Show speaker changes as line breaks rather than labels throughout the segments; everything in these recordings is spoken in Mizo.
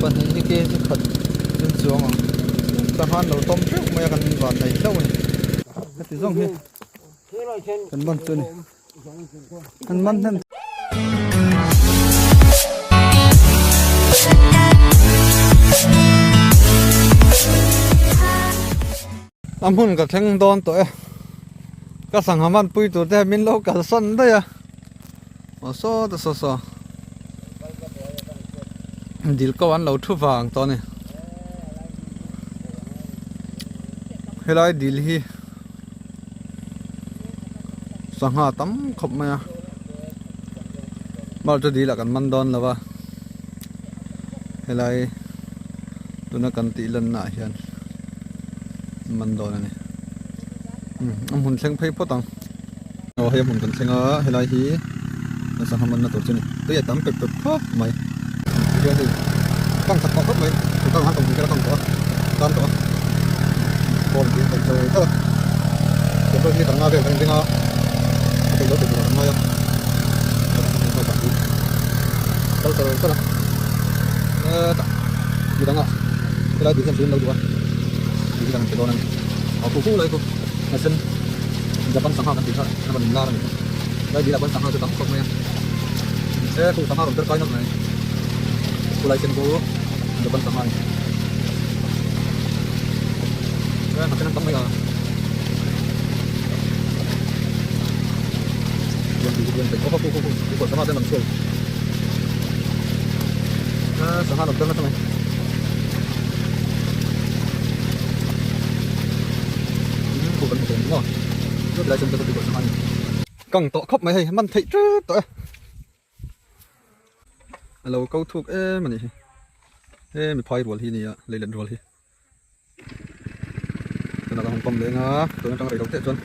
Pahnih hi kg khat in chuang ang. Sangha an lo tawm teuh mai a kan van nei hlauh a ni. Heti zawng hi kan man chu a ni. Kan man hnem. A hmun ka thleng dawn tawh e. Ka sangha man pui tur te min lo kalsan daih a. Aw saw ta saw saw. Dil ko an lo thu vang tawh a ni. Helai dil hi sangha tam khawp mai a. Mar chu dil ah kan man dawn lo va. Helai tuna kan tih lanna ah hian man dawn a ni. A hmun thleng phei phawt ang. Aw hei a hmun kan thleng a helai hi sangha manna tur chu a ni. Tui a tam pep pep khawp mai. Tihian hei kang khat tawh khawp mai. Kang han kang kang tawh a tan tawh a. Phone hi a char char a. Tiang pawh hi kan nga vel kan inring a. A peih lo peih tur ah kan ngai a. Kal char char a. Hetah midang ah helai tih hian tui an lo duh a. Tui hi kan han pe dawn a ni. Aw khu khu lai khu a sen Japan sangha kan tih kha a rawn inlar a ni. Helai dil ah pawn sangha chu tam khawp mai a. He khu sangha rawn ber kai nawk mai. Khu lai sen khu Japan sangha a ni. He hnah sen an tam mai a. Lian tih hi lian peih. Aw khu khu khu khu khu sangha te an rawn chhuak. Sangha rawn ber nasa mai. Kang tawh khawp mai hei man theih tep tawh e a lo ko thuk em a nih hi he mi phai rual hi a ni a lei let rual hi tunah kan han pawm leng a tun atang rei lo teh chuan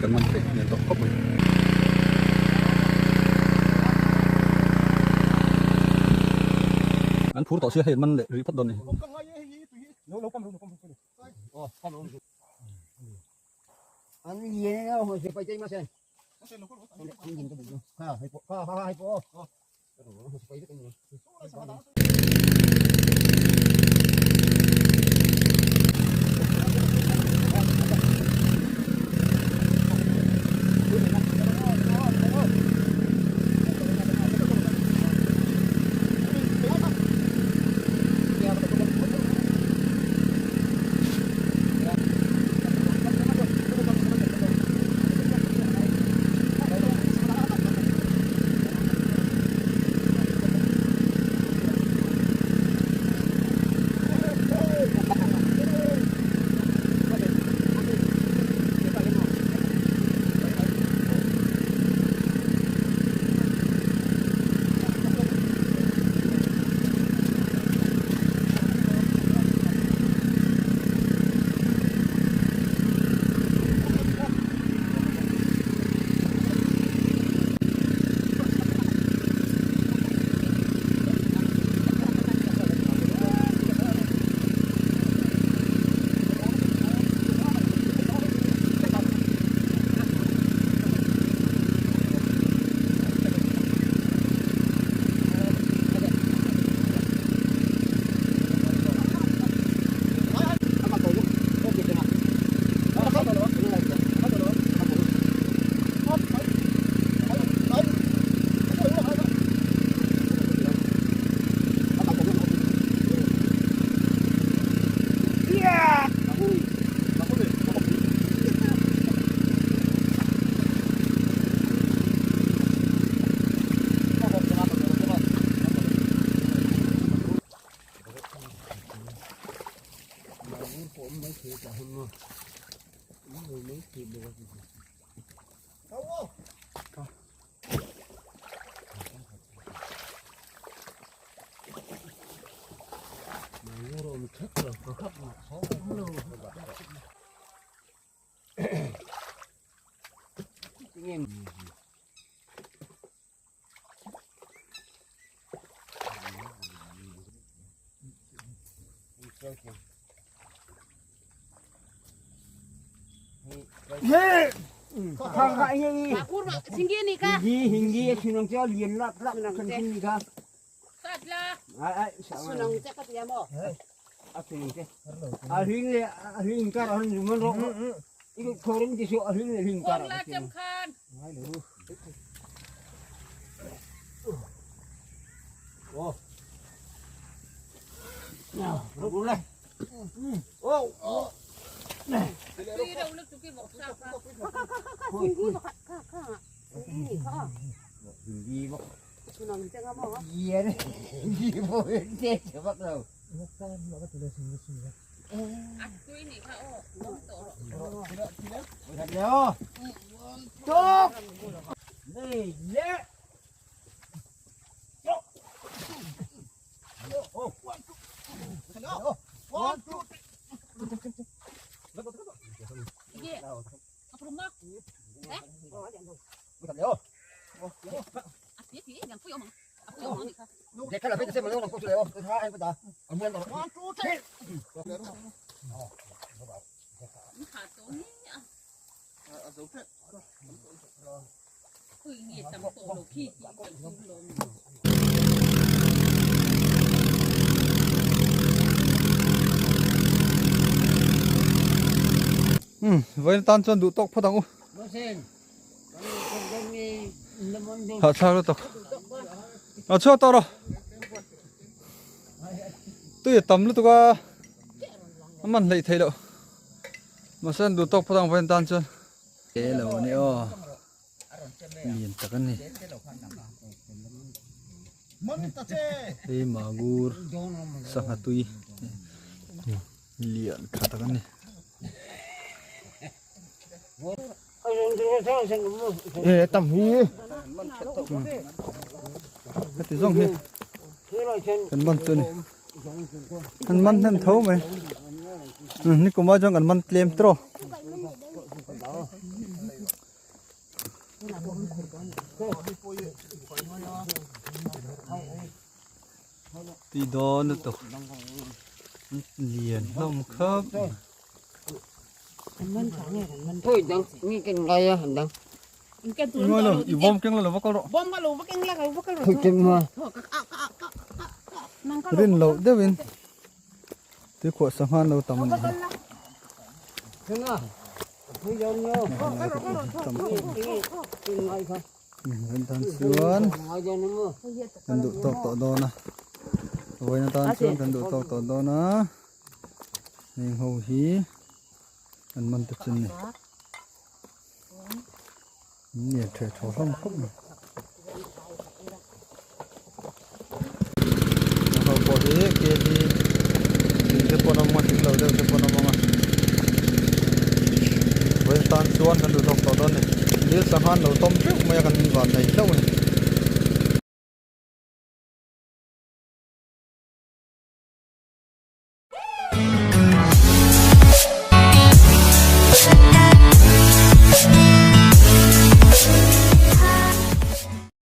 kan man theih hmel tawh khawp mai. An phur tawh sia hei an man leh rih phawt dawn a ni. Umm vawiin tan chuan duh tawk phawt ang u. Hahthlak lutuk. A chhuak tawh rawh. Tui a tam lutuk a. A man hleih theih loh. Mahse an duh tawk phawt ang vawiin tan chuan. He lo a ni aw. Lian tak a ni. Hei magur sangha tui lian tha tak a ni.
E tam hi.
Heti zawng hi kan man chu a ni. Kan man hnem tho mai. Ni kum ah chuan kan man tlem tawh. Tui dawn lutuk lian hlawm khawp mai i bawm keng la lo va kal rawh rin loh deuhin tuikhuah sangha an lo tam a nih hi. Kan chuan kan duh tawk tawh dawn a vawiin atan chuan kan duh tawk tawh dawn a heng ho hi an man ta chin ni nge theh thaw hlawm khawp mai ho pawh hi kg tling te pawh an awm a tling lo deuh te pawh an awm ang a vawiin tan chuan kan duh tawk tawh dawn a ni dil sangha an lo tawm teuh mai a kan van nei hlauh a ni.